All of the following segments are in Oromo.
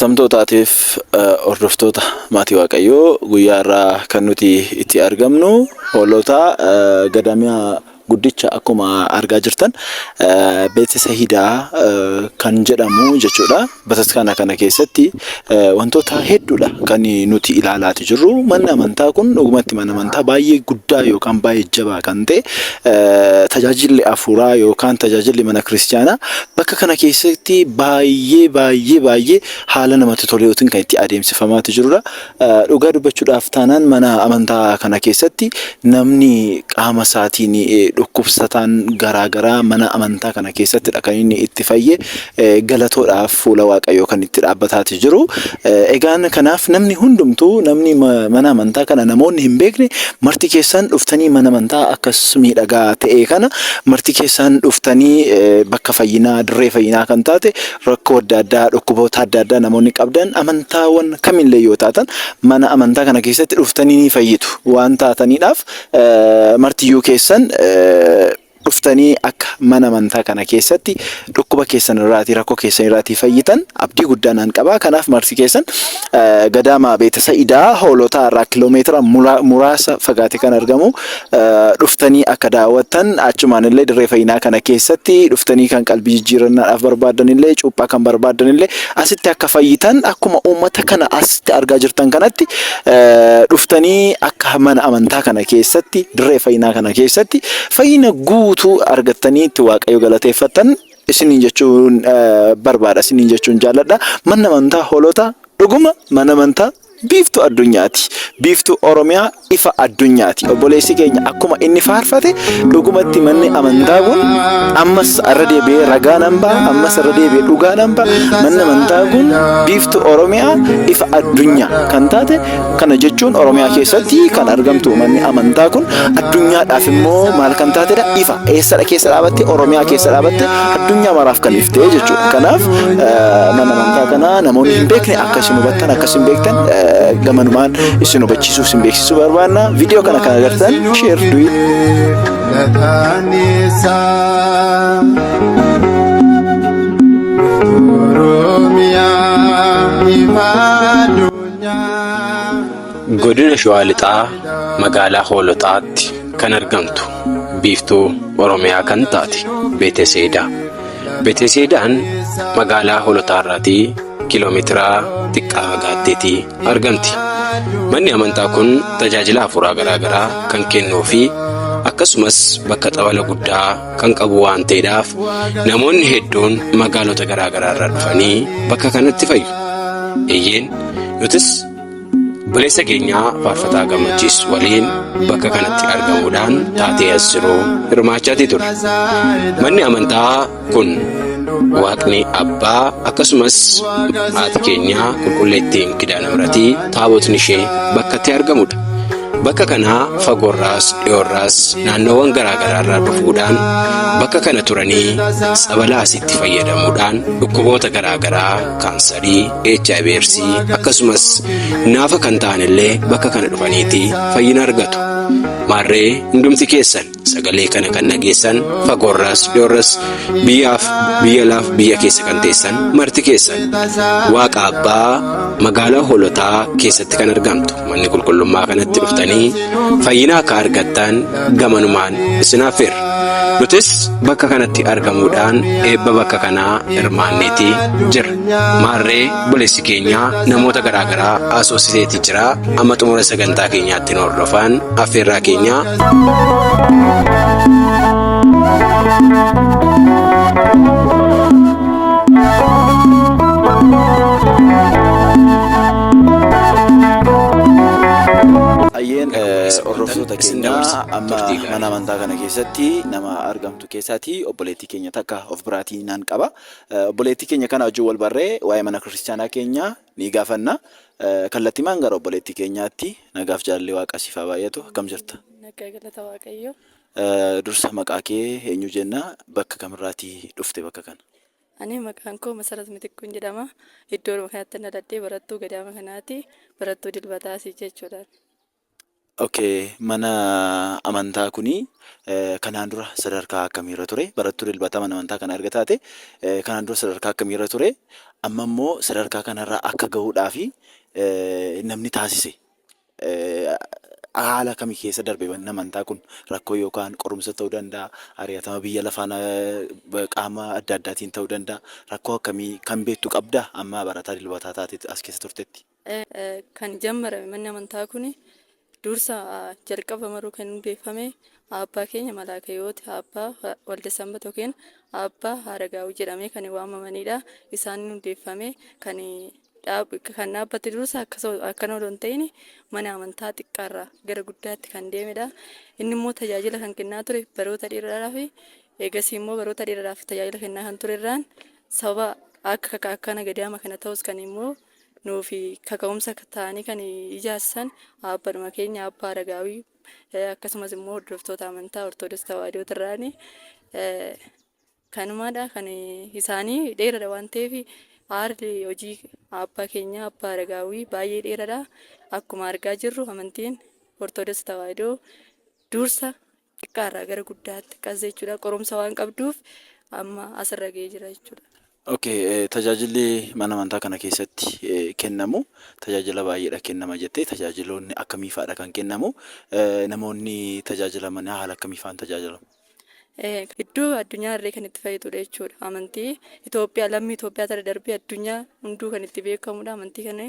Jaalatamtootaatiif hordoftoota maatii Waaqayyoo guyyaa irraa kan nuti itti argamnu hoolota gadaamiyaa guddicha akkuma argaa jirtan Beetesahidaa kan jedhamu jechuudha. Bataskaana kana keessatti wantoota hedduudha kan nuti ilaalaati jirru. Manni amantaa kun dhugumatti mana amantaa baay'ee guddaa yookaan baay'ee jabaa kan ta'e tajaajilli hafuuraa yookaan tajaajilli mana kiristiyaanaa bakka kana keessatti baay'ee baay'ee baay'ee haala namatti toleetiin kan itti adeemsifamaati jirudha. Dhugaa dubbachuudhaaf taanaan mana amantaa kana keessatti namni qaama isaatiin dhukkubsataan garaa garaa mana amantaa kana keessattidha kan inni itti fayye galatoodhaaf fuula Waaqayyoo kan itti dhaabbataati jiru. Egaan kanaaf namni hundumtuu namni mana amantaa kana namoonni hin beekne marti keessan dhuftanii mana amantaa akkas miidhagaa ta'e kana marti keessan dhuftanii bakka fayyinaa dirree fayyinaa kan taate rakkoo adda addaa dhukkuboota adda addaa namoonni qabdan amantaawwan kamillee yoo taatan mana amantaa kana keessatti dhuftanii ni fayyitu waan taataniidhaaf martiyyuu keessan dhuftanii akka mana amantaa kana keessatti dhukkuba keessan irraatii rakkoo keessan irraatii fayyitan abdii guddaa naan qaba. Kanaaf marti keessan gadaama Beetasa'idaa hoolotaa irraa kiloomeetira muraasa fagaate kan argamu dhuftanii akka daawwattan achumaan illee dirree fayyinaa kana keessatti dhuftanii kan qalbii jijjiirannaadhaaf barbaadan illee cuuphaa kan barbaadan illee asitti akka fayyitan akkuma uummata kana asitti argaa jirtan kanatti dhuftanii akka mana amantaa kana keessatti dirree fayyinaa kana keessatti fayyina guutuu argattanii itti Waaqayyo galateeffattan isiniin jechuun barbaada isiniin jechuun jaalladha. Manni amantaa hoolota dhuguma mana amantaa biiftuu addunyaati. Biiftuu Oromiyaa ifa addunyaati. Obboleessi keenya akkuma inni faarfate dhugumatti manni amantaa kun ammas irra deebi'ee ragaa nan ba'a, ammas irra deebi'ee dhugaa nan ba'a. Manni amantaa kun biiftuu Oromiyaa ifa addunyaa kan taate Kana jechuun Oromiyaa keessatti kan argamtu manni amantaa kun addunyaadhaaf immoo maal kan taatedha? Ifa. Eessadha keessa dhaabatte? Oromiyaa keessa dhaabatte addunyaa maraaf kan iftee jechuudha. Kanaaf mana amantaa kana namoonni hin beekne akka isin hubattan akka isin beektan gamanumaan isin hubachiisuu isin beeksisuu barbaanna. Viidiyoo kana kan agartan share do it. Godina Shawaa Lixaa magaalaa Hoolotaatti kan argamtu biiftuu Oromiyaa kan taate Beeteseedaa. Beeteseedaan magaalaa Hoolotaa irraatii kiiloomeetira xiqqaa fagaatteetii argamti. Manni amantaa kun tajaajila hafuuraa garaagaraa kan kennuu fi akkasumas bakka xabala guddaa kan qabu waan ta'eedhaaf namoonni hedduun magaalota garaagaraa irraa dhufanii bakka kanatti fayyu. Eeyyeen nutis obboleessa keenyaa faarfataa gammachiis waliin bakka kanatti argamuudhaan taatee as jiru hirmaachaatii turre. Manni amantaa kun Waaqni Abbaa akkasumas haati keenyaa qulqulleettiin Kidaana Miratii taabotni ishee bakka itti argamudha. Bakka kanaa fagoorraas dhiyoorraas naannoowwan garaa garaarraa dhufuudhaan bakka kana turanii tsabala asitti fayyadamuudhaan dhukkuboota garaa garaa kaansarii, HIV eedsii akkasumas naafa kan ta'an illee bakka kana dhufaniiti fayyina argatu. Maarree hundumti keessan sagalee kana kan dhageessan fagoorraas dhiyoorras biyyaaf biyya laaf biyya keessa kan teessan marti keessan waaqa abbaa magaalaa hoolotaa keessatti kan argamtu manni qulqullummaa kanatti dhuftanii fayyina akka argattan gamanumaan isin affeerra. Nutis bakka kanatti argamuudhaan eebba bakka kanaa hirmaanneeti jira. Maarree obboleessi keenya namoota garaa garaa haasofsiiseeti jira. Amma xumura sagantaa keenyaatti nu hordofaan affeerraa keenya. Ayyeen hordoftoota keenya amma mana amantaa kana keessatti nama argamtu keessaati obboleettii keenya takka of biraatii nan qaba. Obboleettii keenya kana wajjin wal barree waa'ee mana kiristaanaa keenya ni gaafanna. Kallattimaan gara obboleettii keenyaatti nagaaf jaalalli waaqa siif haa baay'atu. Akkam jirta? Nagaa galata Waaqayyoo. Dursa maqaa kee eenyu jenna? Bakka kamirraatii dhufte bakka kana? Ani maqaan koo Masarat Mitikkuun jedhama. Iddoodhuma kanatti dhaladhee barattuu gadaama kanaati. Barattuu dilbataasi jechuudha. Okay, mana amantaa kuni kanaan dura sadarkaa akkamiirra ture? Barattuu Dilbataa mana amantaa kana erga taate kanaan dura sadarkaa akkamiirra ture? Amma immoo sadarkaa kanarra akka gahuudhaafi namni taasise haala kamii keessa darbe manni amantaa kun rakkoo yookaan qorumsa ta'uu danda'a, ari'atama biyya lafaa qaama adda addaatiin ta'uu danda'a. Rakkoo akkamii kan beektu qabdaa amma barataa Dilbataa taatee as keessa turtetti? Kan jammarame manni amantaa kun dursa jalqaba maruu kan hundeeffame abbaa keenya Malaaka Hiwoot Abbaa Walda Sanbat yookiin Abbaa Haragaawii jedhamee kan waamamanidha. Isaan hundeeffame kan dhaabbate dursa akkana odoo hin ta'in mana amantaa xiqqaarraa gara guddaatti kan deemedha. Inni immoo tajaajila kan kennaa ture baroota dheeraadhaaf, eegasii immoo baroota dheeraadhaaf tajaajila kennaa kan ture irraan sababa akka akkana gadaama kana ta'us kan immoo nuufi kaka'umsa ta'anii kan ijaarsan abbadhuma keenya Abbaa Aragaawii, akkasumas immoo hordoftoota amantaa Ortodoksii Tawaahidoo irraani kanumadha. Kan isaanii dheeradha waan ta'eef haalli hojii abbaa keenya Abbaa Aragaawii baay'ee dheeradha. Akkuma argaa jirru amantiin Ortodoksii Tawaahidoo dursa xiqqaarraa gara guddaatti qas jechuudha. Qorumsa waan qabduuf amma asirra ga'ee jira jechuudha. Okay, tajaajilli mana amantaa kana keessatti kennamu tajaajila baay'eedha kennama jettee, tajaajiloonni akkamii fa'aadha kan kennamu? Namoonni tajaajilaman haala akkamii fa'aan tajaajilamu? Iddoo addunyaa irree kan itti fayyadudha jechuudha. Amantii Itoophiyaa, lammii Itoophiyaa tara darbee addunyaa hunduu kan itti beekamudha. Amantii kana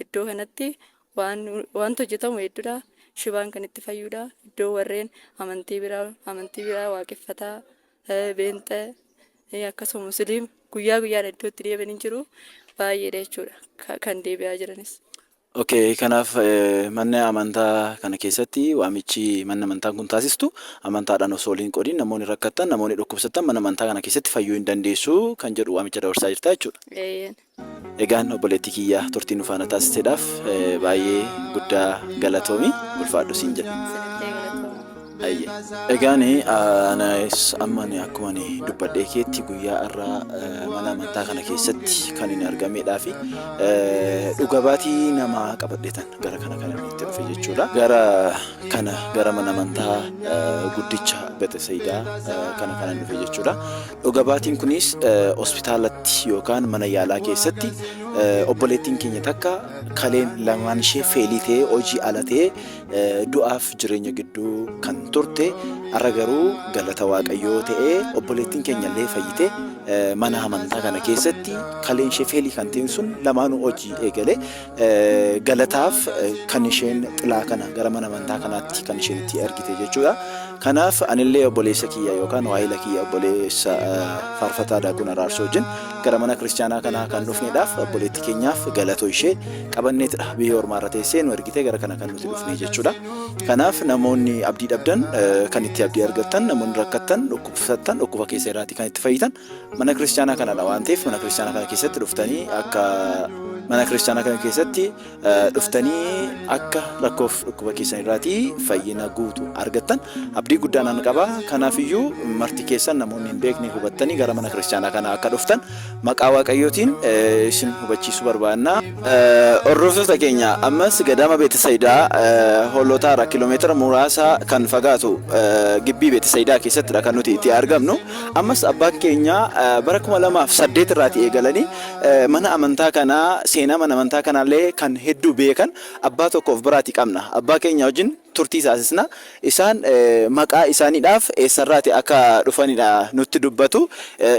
iddoo kanatti waan wanta hojjetamu hedduudha. Shibaan kan itti fayyudha. Iddoo warreen amantii biraa waaqeffataa, beenxee, akkasuma musliim guyyaa guyyaan iddoo itti deebi'anii jiru baay'eedha jechuudha kan deebi'aa jiranis. Okay, kanaaf manni amantaa kana keessatti waamichi manni amantaa kun taasistu amantaadhaan osoo waliin qoodiin namoonni rakkattan, namoonni dhukkubsattan mana amantaa kana keessatti fayyuu hin dandeessu kan jedhu waamicha dabarsaa jirta jechuudha. Eeyyeen. Egaan obboleettii kiyya, turtii nu faana taasisteedhaaf baay'ee guddaa galatoomi, ulfaadhu siin jedha. Isinillee galatooma. Ayyee. Egaan anis amma ani akkuma ani dubbadhee keetti guyyaa irraa mana amantaa kana keessatti kan inni argamedhaa fi dhuga baatii namaa qabadheetan gara kana kan inni itti dhufe jechuudha. Gara kana, gara mana amantaa guddicha Betesayidaa kana kan inni dhufe jechuudha. Dhuga baatiin kunis hospitaalatti yookaan mana yaalaa keessatti obboleettiin keenya takka kaleen lamaan ishee fail ta'ee, hojii ala ta'ee, du'aaf jireenya gidduu kan turte, har'a garuu galata Waaqayyoo ta'ee obboleettiin keenya illee fayyite. Mana amantaa kana keessatti kaleen ishee fail kan ta'e sun lamaanuu hojii eegale. Galataaf kan isheen xilaa kana gara mana amantaa kanaatti kan isheen itti argite jechuudha. Kanaaf anillee obboleessa kiyya yookaan waahila kiyya obboleessa faarfataa Daakun Araarsoo wajjin gara mana kiristaanaa kanaa kan dhufneedhaaf obboleettii keenyaaf galatoo ishee qabanneetidha. Biyya ormaarra teessee nu ergitee gara kana kan nuti dhufne jechuudha. Kanaaf namoonni abdii dhabdan kan itti abdii argattan, namoonni rakkattan, dhukkubsattan dhukkuba keessa irraatii kan itti fayyitan mana kiristaanaa kanadha waan ta'eef, mana kiristaanaa kana keessatti dhuftanii akka mana kiristaanaa kana keessatti dhuftanii akka rakkoof dhukkuba keessan irraatii fayyina guutu argattan abdii guddaa nan qaba. Kanaafiyyuu marti keessan namoonni hin beekne hubattanii gara mana kiristaanaa kana akka dhuftan maqaa Waaqayyootiin isin hubachiisuu barbaanna. Hordoftoota keenya, ammas gadaama Beetisayidaa Hoolotaarra kiiloomeetira muraasa kan fagaatu gibbii Beetisayidaa keessattidha kan nuti itti argamnu. Ammas abbaan keenya bara 2008 irraatii eegalanii mana amantaa kanaa, seenaa mana amantaa kanaallee kan hedduu beekan abbaa tokko of biraatii qabna. Abbaa keenya wajjin turtii taasisna. Isaan maqaa isaaniidhaaf eessarraati akka dhufanidha nutti dubbatu.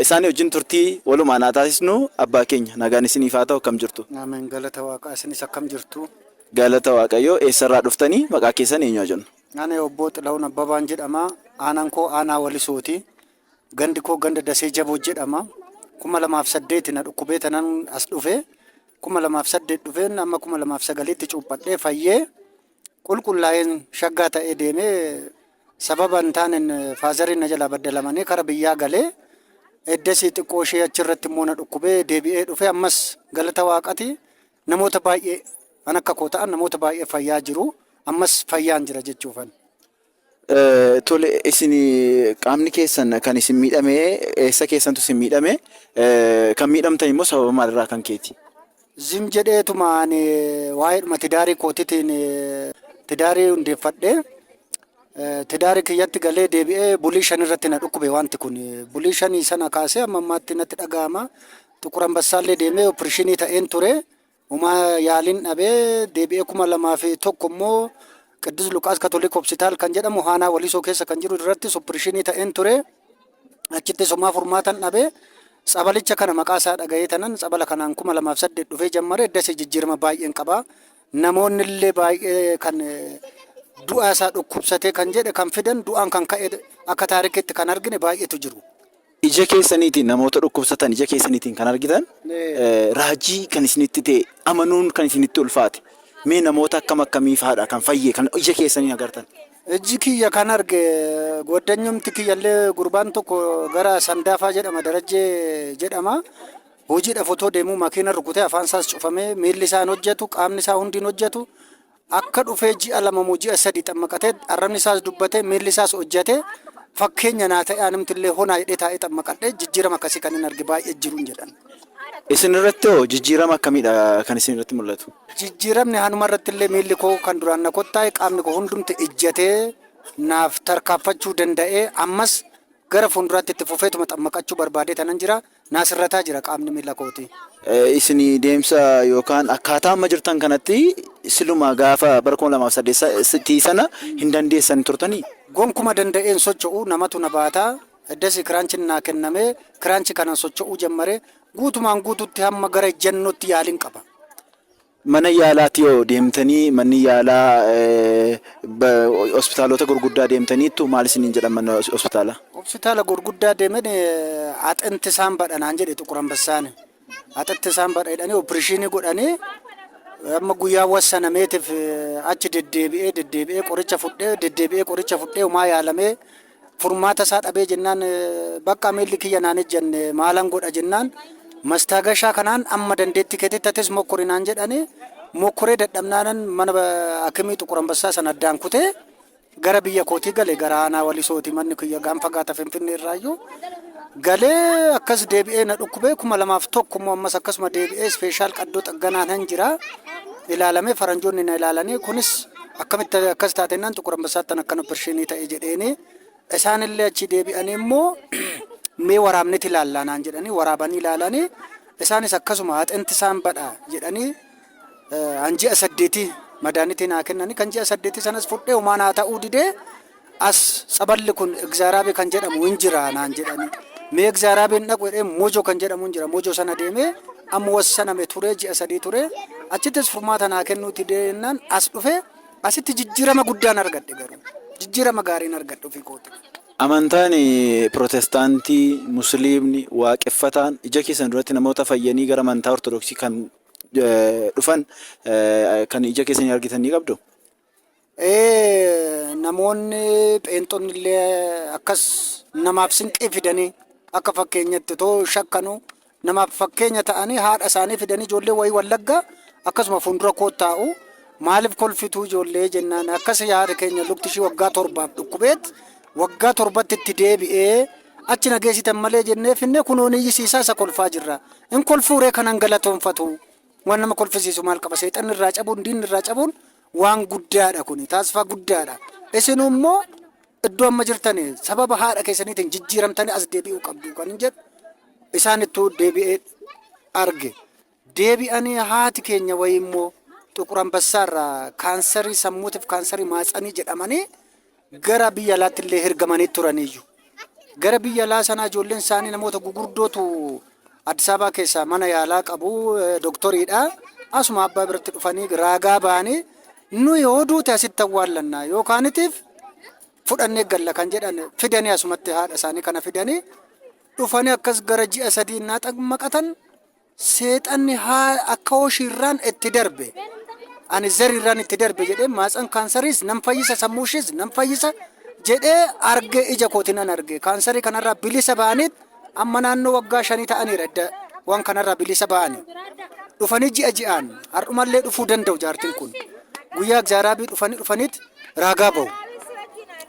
Isaanii wajjin turtii walumaan haa taasisnu. Abbaa keenya, nagaan isiniif haa ta'u, akkam jirtu? Ameen, galata Waaqaa. Isinis akkam jirtu? Galata Waaqayyoo. Eessarraa dhuftanii? Maqaa keessan eenyu haa jennu? Ani obbo Xilahun Abbabaan jedhama. Aanaan koo aanaa Walisooti. Gandi koo ganda Dasee Jaboo jedhama. 2008 na dhukkubee tanan as dhufe. 2008 dhufeen amma 2009tti cuuphadhee fayyee qulqullaa'een shaggaa ta'ee deemee, sababa hin taaneen fatheriin na jalaa baddalamanii kara biyyaa galee, eddasii xiqqoo ishee achirratti immoo na dhukkubee deebi'ee dhufe. Ammas galata Waaqati, namoota baay'ee kan akka koo ta'an namoota baay'ee fayyaa jiru, ammas fayyaan jira jechuufan. Tole, isin qaamni keessan kan isin miidhame eessa keessantu isin miidhame? Kan miidhamtan immoo sababa maalirraa kan keeti? Zim jedheetuma ani waa'eedhuma tidaarii kootitiin Tidaarii hundeeffadhee tidaarii kiyyatti galee deebi'ee bulii 5 irratti na dhukkube wanti kun. Bulii 5 sana kaasee amma ammaatti natti dhaga'ama. Xuqur Ambassaallee deemee opereeshinii ta'een ture. Homaa yaaliin dhabee deebi'ee 2001 immoo Qiddus Luqaas Katolik Hospitaal kan jedhamu Haanaa Walisoo keessa kan jiru irrattis opereeshinii ta'een ture. Achittis homaa furmaatan dhabee tsabalicha kana maqaa isaa dhaga'ee tanan tsabala kanaan 2008 dhufee jammare eddasii jijjiirama baay'een qaba. Namoonni illee baay'ee kan du'aa isaa dhukkubsatee kan jedhe kan fidan du'aan kan ka'e akka taarikitti kan argine baay'eetu jiru. Ija keessaniitiin namoota dhukkubsatan ija keessaniitiin kan argitan raajii kan isinitti ta'e amanuun kan isinitti ulfaate mee namoota akkam akkamii fa'aadha kan fayye kan ija keessaniin agartan? Ijji kiyya kan arge gooddanyumti kiyyallee gurbaan tokko gara Sandaafaa jedhama Darajjee jedhama. Hojiidhaaf otoo deemuu makiina rukutee afaan isaas cufamee miilli isaa hin hojjetu qaamni isaa hundi hin hojjetu. Akka dhufee ji'a 2 moo ji'a 3 xammaqatee arrabni isaas dubbatee miilli isaas hojjetee fakkeenya naa ta'e anumti illee honaa jedhee taa'ee xammaqadhee jijjiirama akkasii kan hin arge baay'ee jiruun jedhan. Isin irratti hoo jijjiirama akkamiidha kan isin irratti mul'atu? Jijjiiramni hanuma irratti illee miilli koo kan duraan na kottaa'e qaamni koo hundumti ijjatee naaf tarkaanfachuu danda'ee ammas gara fuulduraatti itti fufeetuma xammaqachuu barbaadee tanan jira. Naa sirrataa jira qaamni miila kootii. Isin deemsa yookaan akkaataa amma jirtan kanatti siluma gaafa bara 2008 tii sana hin dandeessan turtanii? Gonkuma danda'ee hin socho'u namatu na baata. Eddasii kiraanchin naa kennamee kiraanchi kanan socho'uu jammare guutumaan guututti hamma gara ejjannootti yaalin qaba. Mana yaalaatti hoo deemtanii manni yaalaa hospitaalota gurguddaa deemtaniittu maal isiniin jedhan mana hospitaalaa? Hospitaala gurguddaa deemen axinti isaan badha naan jedhe Xuqur Ambassaani. Axinti isaan badha jedhanii opereeshinii godhanii amma guyyaa wassanameetiif achi deddeebi'ee deddeebi'ee qoricha fudhee deddeebi'ee qoricha fudhee homaa yaalamee furmaata isaa dhabee jennaan bakka miilli kiyya naan ejjanne maalan godha jennaan mastaagashaa kanaan amma dandeettii keetitti atis mokkori naan jedhanii mokkoree dadhabnaanan mana hakimii Xuqur Ambassaa sana addaan kutee gara biyya kootii gale gara aanaa Walisooti manni kiyya gaan fagaata Finfinnee irraayyuu galee akkas deebi'ee na dhukkubee 2001 immoo ammas akkasuma deebi'ee ispeeshaal qaddoo xagganaa nan jira ilaalamee faranjoonni na ilaalanii kunis akkamitti akkas taate jennaan Xuqur Ambassaattan akkan opereeshinii ta'e jedheeni isaanillee achi deebi'anii immoo mee waraabniti ilaallaa naan jedhanii waraabanii ilaalanii isaanis akkasuma haxinti isaan badha jedhanii an ji'a 8 madaanitii naa kennanii kan ji'a 8 sanas fudhee homaa naa ta'uu didee as tsaballi kun egzaaraabee kan jedhamu hin jira naan jedhanii mee egzaaraabeen dhaqu jedhee mojo kan jedhamu hin jira mojo sana deemee amma wassaname turee ji'a 3 turee achittis furmaata naa kennuuti jennaan as dhufee asitti jijjiirama guddaan argadhe garuu jijjiirama gaariin argadhe ofii kooti. Amantaan Pirootestaantii, Musliimni, Waaqeffataan ija keessan duratti namoota fayyanii gara amantaa Ortodoksii kan dhufan kan ija keessanii argitan ni qabdu? Ee, namoonni pheenxonni illee akkas namaaf sinqii fidanii akka fakkeenyatti otoo shakkanuu namaaf fakkeenya ta'anii haadha isaanii fidanii ijoollee wayii Wallaggaa akkasuma fuuldura koo taa'u maaliif kolfituu ijoollee jennaan akkas yaada keenya lukti ishii waggaa 7f dhukkubeet waggaa 7tti itti deebi'ee achi na geessitan malee jennee finne kunoon iyyisiisaa isa kolfaa jirra. In kolfuuree kanan galatoonfatu waan nama kolfisiisu maal qaba seexanni irraa cabuun diinni irraa cabuun waan guddaadha kuni taasifaa guddaadha. Isin immoo iddoo amma jirtani sababa haadha keessaniitiin jijjiiramtanii as deebi'uu qabdu kan hin jedhu isaanittuu deebi'ee arge. Deebi'anii haati keenya wayii immoo Xuqur Ambassaarraa kaansarii sammuutiif kaansarii maatsanii jedhamanii gara biyya alaatti illee ergamanii turaniiyyu. Gara biyya alaa sanaa ijoolleen isaanii namoota gugurdootu Addis Ababaa keessaa mana yaalaa qabu doktoriidha. Asuma abbaa biratti dhufanii raagaa ba'anii nuyi yoo duute asitti awwaallanna yookaanitiif fudhannee galla kan jedhan fidanii asumatti haadha isaanii kana fidanii dhufanii akkas gara ji'a 3 naa xammaqatan seexanni haa akka hoshiirraan itti darbe ani zariirraan itti darbe jedhee maatsan kaansariis nan fayyisa sammuu ishees nan fayyisa jedhee arge ija kootiin nan arge kaansarii kanarraa bilisa ba'aniit amma naannoo waggaa 5 ta'aniira edda waan kanarraa bilisa ba'anii dhufanii ji'a ji'aan har'umallee dhufuu danda'u jaartiin kun guyyaa egzaaraabii dhufanii dhufaniit raagaa ba'u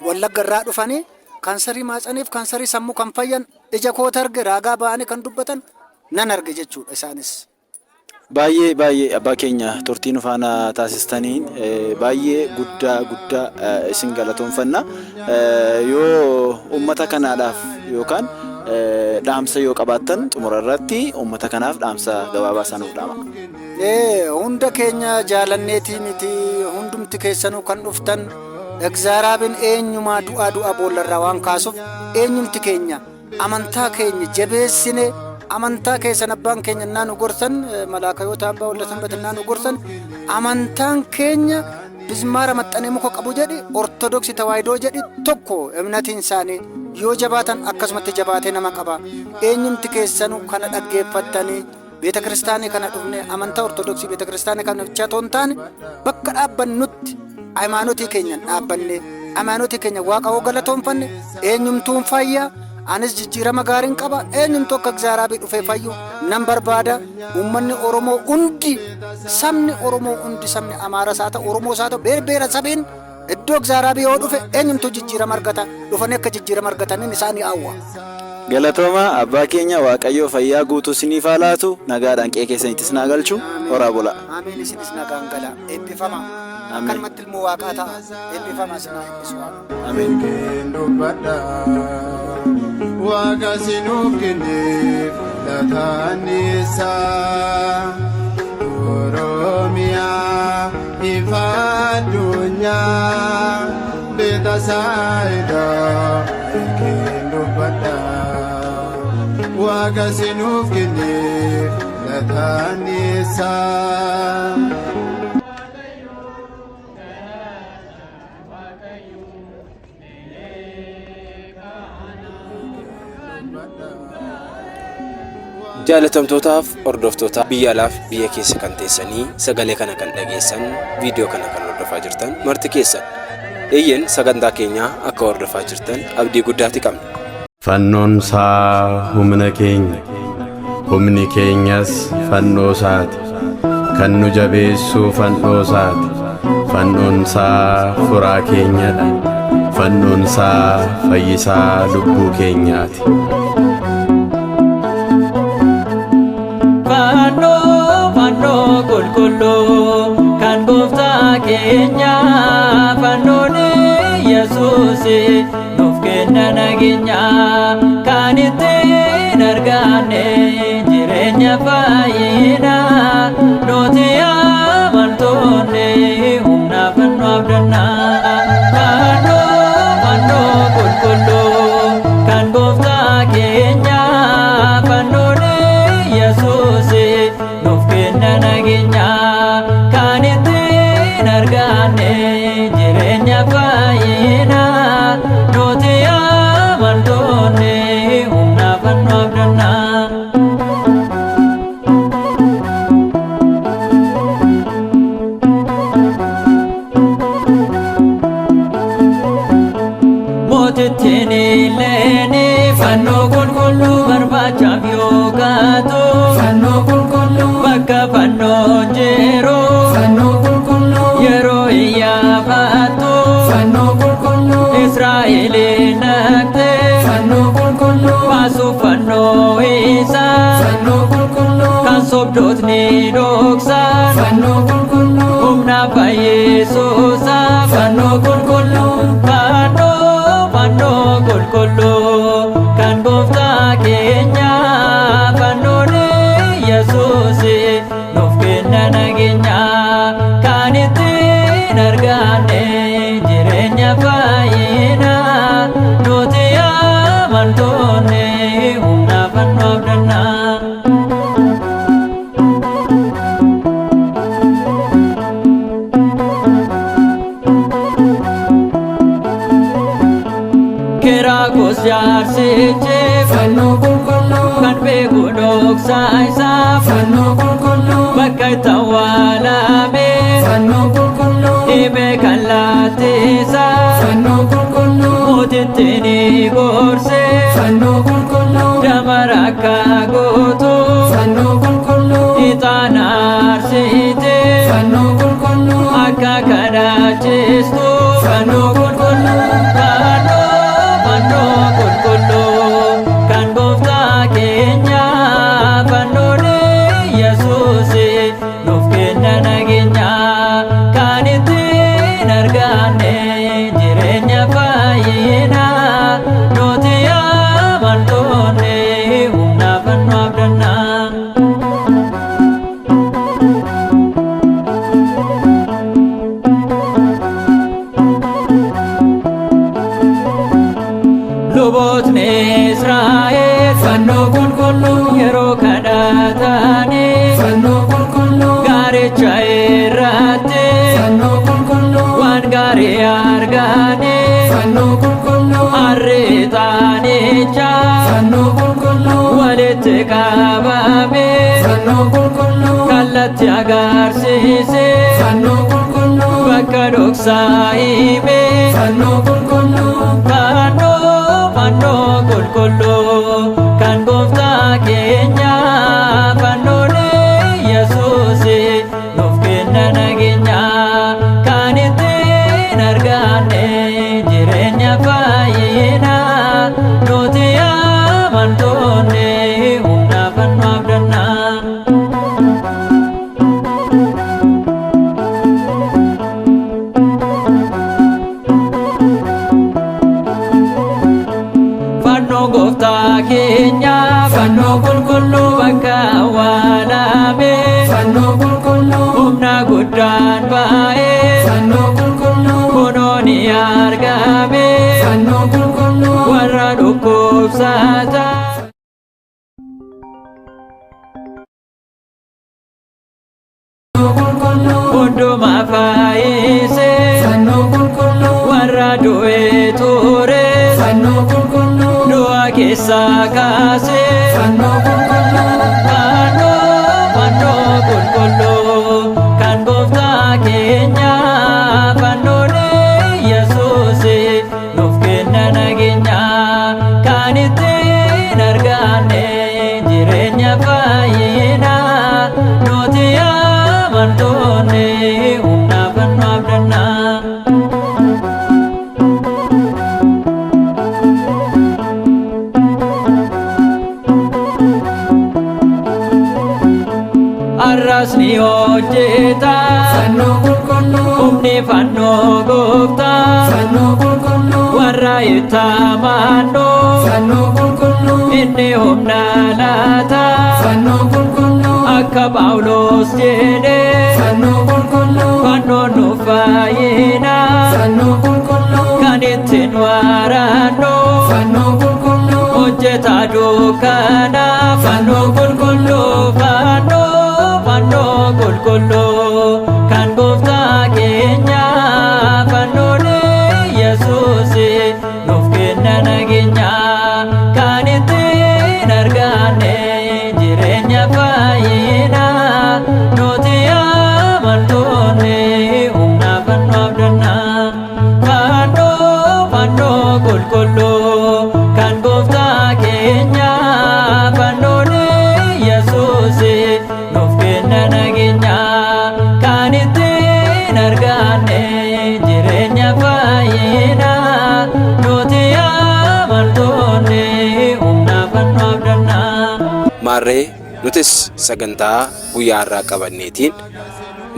Wallagga irraa dhufanii kaansarii maatsaniif kaansarii sammuu kan fayyan ija kooti arge raagaa ba'anii kan dubbatan nan arge jechuudha isaanis. Baay'ee baay'ee abbaa keenya turtii nu faana taasistaniin baay'ee guddaa guddaa isin galatoomfanna. Yoo uummata kanaadhaaf yookaan dhaamsa yoo qabaattan xumura irratti uummata kanaaf dhaamsa gabaabaa isaa nuuf dhaama. Hunda keenya jaalanneetii miti hundumti keessanuu kan dhuftan Egzaaraabin eenyumaa du'aa du'a boollarraa waan kaasuuf eenyumti keenya amantaa keenya jabeessine amantaa keessan abbaan keenya innaa nu gorsan malaakayoota abbaa walda sanbata innaa nu gorsan amantaan keenya bismaara maxxanee muka qabu jedhi ortodoksii tawaahidoo jedhi tokko imnatiin isaanii yoo jabaatan akkasumatti jabaatee nama qaba eenyumti keessanuu kana dhaggeeffattanii beeta kiristaanii kana dhufne amantaa ortodoksii beeta kiristaanii kana bichaa otoo hin taane bakka dhaabbannutti hayimaanotii keenyan dhaabbanne hayimaanotii keenya waaqa hoo galatoonfanne eenyumtuun fayya anis jijjiirama gaariin qaba eenyumtuu akka Egzaaraabii dhufee fayyu nan barbaada uummanni Oromoo hundi sabni Oromoo hundi sabni Amaaras haa ta'u Oromoos haa ta'u beer beera sabiin iddoo Egzaaraabii yoo dhufe eenyumtuu jijjiirama argata dhufanii akka jijjiirama argataniin isaanii hawwa. Galatooma abbaa keenya Waaqayyoo fayyaa guutuu isiniif haa laatu nagaadhaan qe'ee keessanittis naa galchu horaa bulaa. Ameen isinis nagaan gala eebbifama Ameen. akkanumatti ilmoo waaqaa ta'a eebbifama isin haa eebbisu waaqa. Ameen. Dubbadha waaqa sinuuf kenneef lataanisa Oromiyaa ifa addunyaa beeta saayidaa ergeen dubbadha waaqa sinuuf kenneef lataanisa. Jaalatamtootaaf hordoftoota biyya alaaf biyya keessa kan teessanii sagalee kana kan dhageessan viidiyoo kana kan hordofaa jirtan marti keessan eeyyeen sagantaa keenyaa akka hordofaa jirtan abdii guddaati qabna. Fannoon isaa humna keenya, humni keenyas fannoo isaati. Kan nu jabeessu fannoo isaati. Fannoon isaa furaa keenyadha. Fannoon isaa fayyisaa lubbuu keenyaati. Fannoo fannoo qulqulluu kan gooftaa keenya fannoon Yesuus nuuf kenna nageenya kan ittiin arganne jireenya fayyina nuti amantoonni humna fannoo abdanna. Fannoo fannoo qulqulluu kan gooftaa keenya fannoon Yesuus nuuf kenna nageenya kan ittiin arganne jireenya fayyina nuti amantoonni humna fannoo abdanna. Mootittiin illeen fannoo qulqulluu barbaachaaf yoo kaatu fannoo qulqulluu bakka fannoon jiru fannoo qulqulluu yeroo iyyaafattu fannoo qulqulluu Israa'eliin naqxe fannoo qulqulluu baasuuf fannoo isaa fannoo qulqulluu kan sobdootni dhoksan fannoo qulqulluu humna fayyisuusa fannoo qulqulluu fannoo fannoo qulqulluu kan gooftaa keenya fannoon Yesuus nuuf kenna nageenya kan ittiin arganne jireenya fayyina nuti amantoonni humna fannoo abdanna. Kiraakos jaarsichi fannoo qulqulluu kan beeku dhoksaa isaa fannoo qulqulluu bakka itti awwaalame fannoo qulqulluu dhibee kan laattisa fannoo qulqulluu mootitti ni gorse fannoo qulqulluu damara akka gootu fannoo qulqulluu ixaana aarsite fannoo qulqulluu akka kadhachiistu fannoo qulqulluu fannoo fannoo qulqulluu kan gooftaa keenya fannoon Yesuus nageenya kan ittiin arganne jireenya fayyinaa nuti amantoonni humna fannoo abdannaa. Lubootni Israa'el fannoo qulqulluu yeroo kadhatanii fannoo qulqulluu gaaricha irratti fannoo qulqulluu waan gaarii arganii fannoo qulqulluu arriixanicha fannoo qulqulluu walitti qabame fannoo qulqulluu kallatti agarsiise fannoo qulqulluu bakka dhoksaa hime fannoo qulqulluu fannoo fannoo qulqulluu kan gooftaa keenya fannoon Yesuus nuuf kenna nageenya kan ittiin arganne jireenya fayyinaa nuti amantoonni humna fannoo abdannaa. Fannoo gooftaa keenya fannoo qulqulluu bakka awwaalame fannoo qulqulluu humna guddaan ba'ee fannoo qulqulluu kunoo ni argame fannoo qulqulluu warra dhukkubsataa. Hundumaa fayyise fannoo qulqulluu warra du'ee ture fannoo qulqulluu du'a keessaa kaase fannoo qulqulluu fannoo fannoo qulqulluu kan gooftaa keenya fannoon Yesuus nuuf kenna nageenya kan ittiin arganne jireenya fayyinaa nuti amantoonni humna fannoo abdannaa. Arras ni hojjeta fannoo qulqulluu humni fannoo gooftaa fannoo qulqulluu warra itti amannoo fannoo qulqulluu inni humna laata fannoo qulqulluu akka Phaawulos jedhe fannoo qulqulluu fannoon nu fayyina fannoo qulqulluu kan ittiin waraannu fannoo qulqulluu hojjeta dukkana fannoo qulqulluu fannoo fannoo qulqulluu kan gooftaa keenya fannoon Yesuus nuuf kenna nageenya kan ittiin arganne jireenya fayyinaa nuti amantoonni humna fannoo abdannaa fannoo fannoo qulqulluu kan gooftaa keenya fannoon Yesuus nuuf kenna nageenya kan ittiin arganne jireenya fayyinaa nuti amantoonni humna fannoo abdannaa. Maarree nutis sagantaa guyyaa har'aa qabanneetiin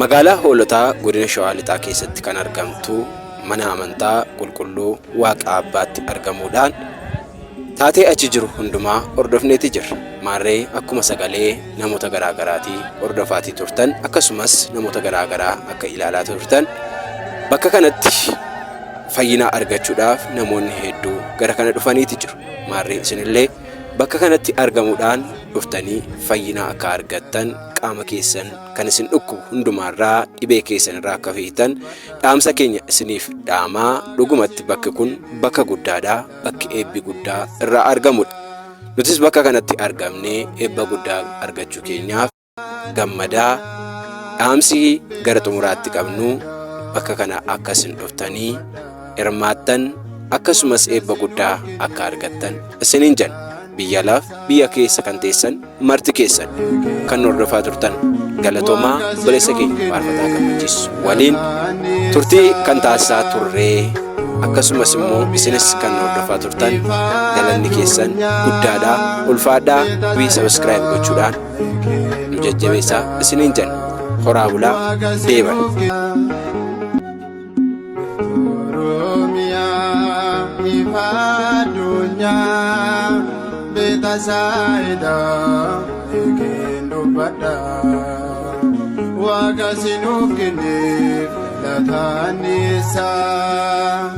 magaalaa Hoolotaa godina Shawaa Lixaa keessatti kan argamtu mana amantaa qulqulluu Waaqa Abbaatti argamuudhaan taatee achi jiru hundumaa hordofneeti jirra. Maarree akkuma sagalee namoota garaa garaatii hordofaatii turtan akkasumas namoota garaa garaa akka ilaalaa turtan bakka kanatti fayyina argachuudhaaf namoonni hedduu gara kana dhufaniiti jiru. Maarree isinillee bakka kanatti argamuudhaan dhuftanii fayyina akka argattan qaama keessan kan isin dhukkubu hundumaarraa dhibee keessan irraa akka fayyitan dhaamsa keenya isiniif dhaamaa. Dhugumatti bakki kun bakka guddaadha, bakki eebbi guddaa irraa argamudha. Nutis bakka kanatti argamnee eebba guddaa argachuu keenyaaf gammadaa. Dhaamsi gara xumuraatti qabnu bakka kana akka isin dhuftanii hirmaattan akkasumas eebba guddaa akka argattan isiniin jenna. Biyya alaaf biyya keessa kan teessan marti keessan kan hordofaa turtan galatoomaa. Obboleessa keenya faarfataa Gammachiis waliin turtii kan taasisaa turree akkasumas immoo isinis kan hordofaa turtan galanni keessan guddaadha, ulfaadhaa. Fi subscribe gochuudhaan nu jajjabeessaa isiniin jenna. Horaa bulaa deeban. Oromiyaa ifa addunyaa beeta saayidaa eegeen dubbadha. Waaqa sinuuf kenneef galataan isaa.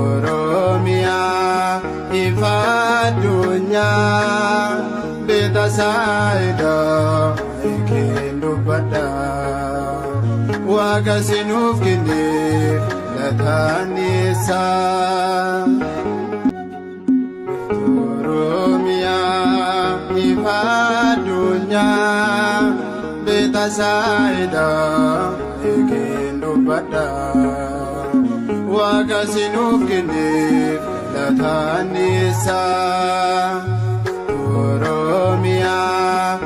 Oromiyaa ifa addunyaa beeta saayidaa eegeen dubbadha. Waaqa sinuuf kenneef galataan isaa. Oromiyaa ifa addunyaa beeta saayidaa eegeen dubbadha. Waaqa sinuuf kenneef galataan isaa. Oromiyaa